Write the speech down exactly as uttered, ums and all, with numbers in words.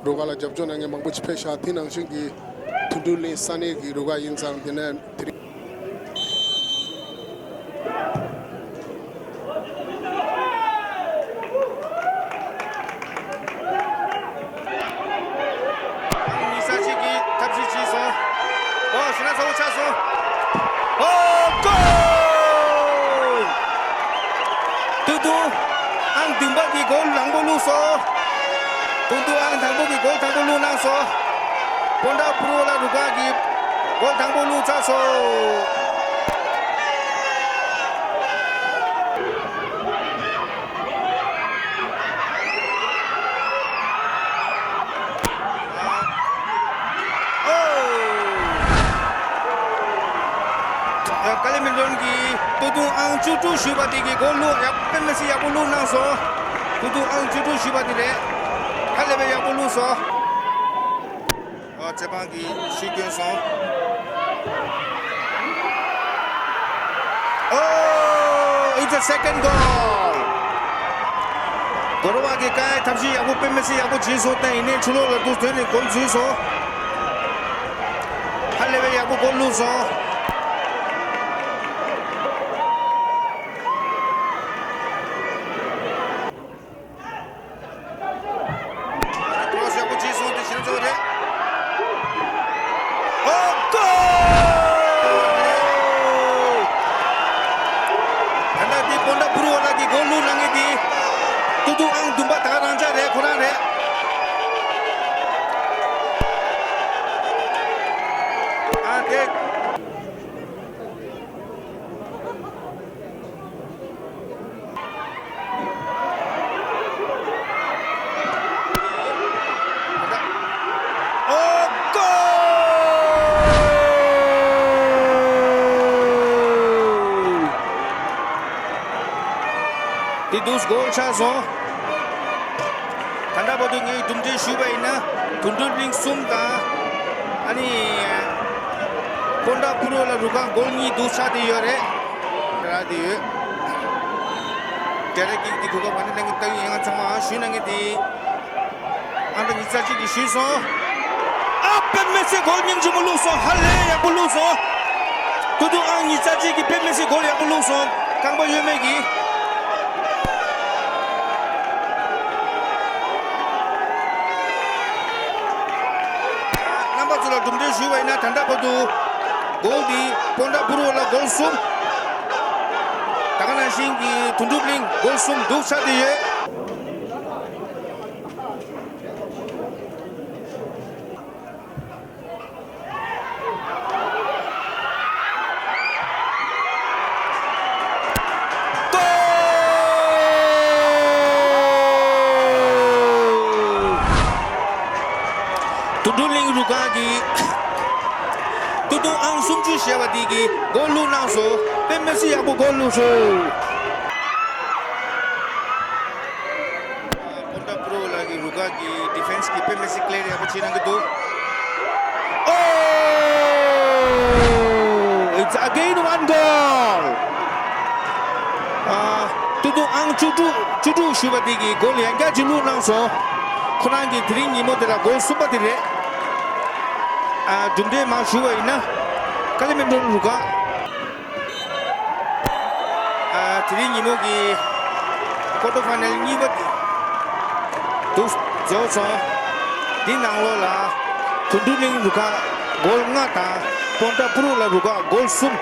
རུ་ཁག་ལ་རྒྱབ་སྐྱོར་གནང་མཁན་མང་པོ་ཅིག་ཕེབས་ཤག་དེ་ནང་བཞིན་གྱི་ཐུན་ཏུའུ་གླིང་ས་གནས་ཀྱི་རུ་ཁག་ཡིན་ཙང་དེ་ནས་དེ་རིང་། ཉི་ཤུ་རྩ་གཅིག་གིས་ཐབས་ཤེས་བྱས་སོང་། ཨོ་ཞེ་དྲག་གཙོ་བོ་ཆགས་སོང་། ཨོ་ཀོལ། ཏུ་ཏུ་ཨང་བདུན་པ་གིས་གོལ་དང་པོ་བླུགས་སོང་། ཏུ་ཏུ་ཨང་དང་པོ་གིས་གོལ་དང་པོ་བླུགས་གནང་སོང་། པོན་ཏྲ་ཕུ་རུ་ཝ་ལ་རུ་ཁག་གིས་གོལ་དང་པོ་བླུགས་ཚར་སོང་། ཀ་ལི་མི་ཌོན་གྱི་ཏུ་ཏུ་ཨང་བཅུ་དྲུག་ཞུས་པ་དེ་གི་གོལ་བླུགས་ཡག་དཔེ་མི་སྲིད་ཡག་པོ་བླུགས་གནང་སོང་། ཏུ་ཏུ་ཨང་བཅུ་དྲུག་ཞུས་པ་དེ་རེད། ཧ་ལས་པའི་ཡག་པོ་བླུགས་སོང་། ཨོ་རྩེད་འཕགས་ཀྱིས་ཤུགས་བསྐྱོན་སོང་། Oh, it's a second goal. གོ་རོ་བ་གི་ཀའི་ཐབས་ཤེས་ཡག་པོ་དཔེ་མི་སྲིད་ཡག་པོ་བྱས་སོང་སྟེ་ཡིན་ནའི་ཕྱི་ལོགས་ལ་དུས་ཐོན་ནས་གོལ་འཛུལ་སོང་། ཧ་ལས་པའི་ཡག་པོ་གོལ་བླུགས་སོང་། ཀྲོ་སི་ཡག་པོ་བྱས་སོང་། དེ་ཤིན་ཙོ་རེད། ཨོ་ཀོལ། ད་ལྟ་དེ་པོན་ཏྲ་ཕུ་རུ་ཝ་ལ་གི་གོལ་བླུགས་གནང་མཁན་དེ་ཏུ་ཏུ་ཨང་བདུན་པ་ད་ག་རང་འཇགས་རེད། ཁོ་རང་རེད། ཨ་དེ། ཨོ་ཀོལ། དེ་དུས་གོལ་ཆགས་སོང་། ད་ལྟ་བར་དུ་ངས་གྲུབ་འབྲས་ཞུས་པ་ཡིན་ན་དུང་སྒྲོན་གླིང་གསུམ་དང་ཨ་ནི་པོན་ཏྲ་ཕུ་རུ་ཝ་ལ་རུ་ཁག་གོལ་གཉིས་འདུག་ཆགས་བསྡད་ཡོད་རེད། རག་བསྡད་ཡོད། ཌའི་རེག་ཀིག་འདི་གོ་སྐབས་ག་ནས་གནང་གི་ཡིན་ང་ཚང་མ་ཞུས་གནང་གི་འདི། ཨང་གྲངས་ཉི་ཤུ་རྩ་གཅིག་གིས་ཞུས་སོང་། ཨ་དཔེ་མི་སྲིད་གོལ་སྙིང་རྗེ་མོ་བླུགས་སོང་། ཧ་ལས་ཡག་པོ་བླུགས་སོང་། ཏུ་ཏུ་ཨང་ཉི་ཤུ་རྩ་གཅིག་གིས་དཔེ་མི་སྲིད་གོལ་ཡག་པོ་བླུགས་སོང་། རྐང་པ་གཡོན་མེད་ཀྱིས། རྣམ་པ་ཚོ་ལ་གྲུབ་འབྲས་ཞུས་པ་ཡིན་ན་ད་ལྟ་བར་དུ་གོལ་འདི་པོན་ཏྲ་ཕུ་རུ་ཝ་ལ་གོལ་གསུམ། ད་ག་ནང་བཞིན་གྱི་དུང་སྒྲོན་གླིང་གོལ་གསུམ་འདུག་ཆགས་བསྡད་ཡོད། ཏུང་སྒྲོན་གླིང་རུ་ཁག་གིས་ཏུ་ཏུ་ཨང་སུམ་ཅུ་ཞེས་པ་དེ་གིས་གོལ་བླུགས་གནང་སོང་། དཔེ་མི་སྲིད་ཡག་པོ་གོལ་བླུགས་སོང་། པོན་ཏྲ་ཕུ་རུ་ཝ་ལ་གི་རུ་ཁག་གི་ཌི་ཕེན་སི་གིས་དཔེ་མི་སྲིད་ཀི་ལི་ཡར་ཡག་པོ་བྱེད་གནང་གི་འདུག Oh, it's again one goal. ཨ། ཏུ་ཏུ་ཨང་བཅུ་དྲུག་བཅུ་དྲུག་ཞུས་པ་དེ་གིས་གོལ་ཡང་བསྐྱར་གཅིག་བླུགས་གནང་སོང་། ཁོ་རང་གིས་དེ་རིང་ཉིན་མོ་དེ་ལ་གོལ་གསུམ་པ་དེ་རེད། ཨ། གྲུབ་འབྲས་མར་ཞུ་བ་ཡིན་ན། ཀ་ལི་མི་ཌོན་རུ་ཁག་ཨ། དེ་རིང་ཉིན་མོ་གི་ཀོར་ཊར་ཕའི་ནལ་གཉིས་པ་དེ་དུ་རྫོགས་སོང་། འདི་ནང་ལོགས་ལ་དུང་སྒྲོན་གླིང་རུ་ཁག་གོལ་ལྔ་དང་པོན་ཏྲ་ཕུ་རུ་ཝ་ལ་རུ་ཁག་གོལ་གསུམ།